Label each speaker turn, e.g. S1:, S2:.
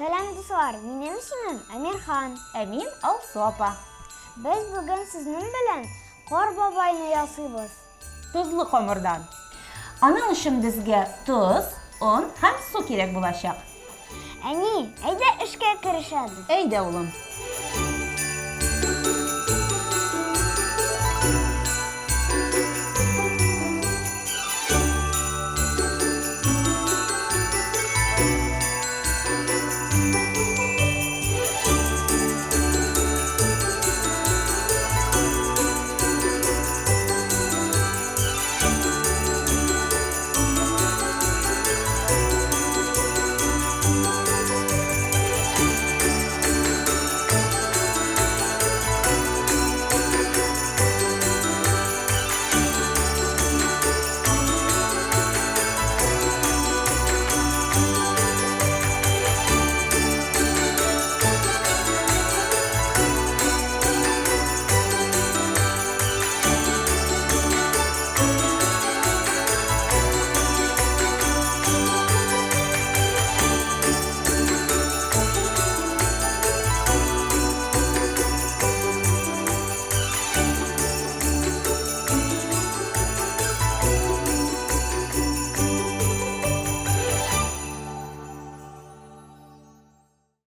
S1: Сәлам, дуслар! Минем исемем Әмирхан.
S2: Ә мин Алсу апа.
S1: Без бүген сезнең белән Кар бабайны ясыйбыз.
S2: Тозлы камырдан. Аның өчен безгә тоз, он һәм су кирәк булачак.
S1: Әни, әйдә эшкә керешәбез.
S2: Әйдә, улым.